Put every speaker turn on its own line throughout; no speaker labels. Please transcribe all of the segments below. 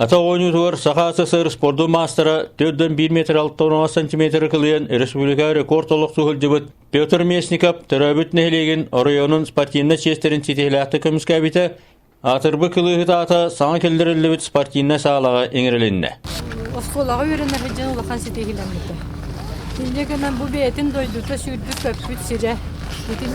Ата оонньуутугар Саха СССР спордун маастара 4,1 метр 60 сантиметры кылыйан республика рекорд олохтуу сылдьыбыт Петр Местников төрөөбүт нэһилиэгин оройуонун спортивнай чиэстэрин ситиһилээхтик көмүскээбитэ, аатырбыт кылыыһыт аата саҥа киллэриллибит спортивнай саалаҕа иҥэрилиннэ.
Оскуолаҕа үөрэнэ сылдьан улахан ситиһиилэммитэ. Инньэ гынан бу бэйэтин дойдута сүүрбүт-көппүт сирэ, итин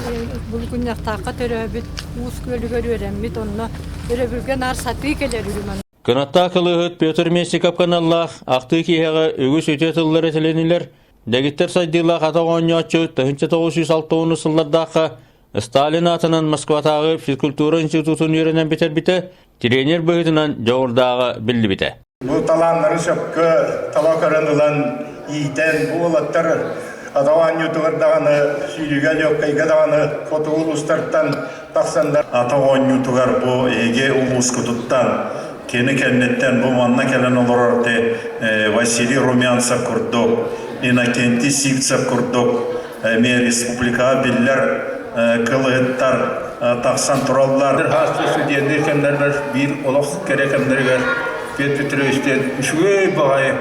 Булгунньахтаахха төрөөбүт, Уус Күөлүгэр үөрэммит, онно өрөбүлгэ наар сатыы кэлэр үһү.
Кынаттаах кылыыһыт Петр Местников каналлаах ахтыы киэһэҕэ үгүс үтүө тыллар этилинилэр, дэгиттэр сайдыылаах атах оонньооччу 1960 сыллардаахха Сталин аатынан Москватааҕы физкультура институтун үөрэнэн бүтэрбитэ, тренер быһыытынан дьоҕурдааҕа биллибитэ.
Бу талааннары сөпкө таба көрөн ылан иитэн, бу уолаттар атах оонньуутугар даҕаны, сүүрүүгэ, легкайга даҕаны хотугу улуустартан тахсаннар
Атах оонньуутугар бу эһиги улуускутуттан кини кэнниттэн бу манна кэлэн олорор Василий Румянцев курдук, Иннокентий Сивцев курдук эмиэ республикаҕа биллэр кылыһыттар тахсан тураллар.
Хаастыы студенныы кэмнэрбэр биир олох кэрэ кэмнэригэр Петр Петрович диэн үчүгэй баҕайы,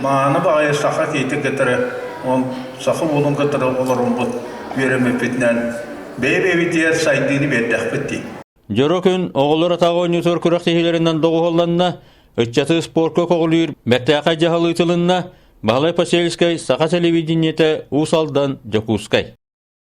мааны баҕайы саха киһитин кытары, он саха уолун кытары олоруммут үөрэммиппитинэн бэйэ-бэйэбитигэр сайдыыны биэрдэхпит дии.
Дьоро күн оҕолор атаҕа оонньуутугар күрэхтэһиилэринэн доҕуһуолланна, ыччаты спорка көҕүлүүр бэртээхэй дьаһал ыытылынна, Баһылай Посельскай, Саха телевидениетэ, Уус Алдан, Дьокуускай.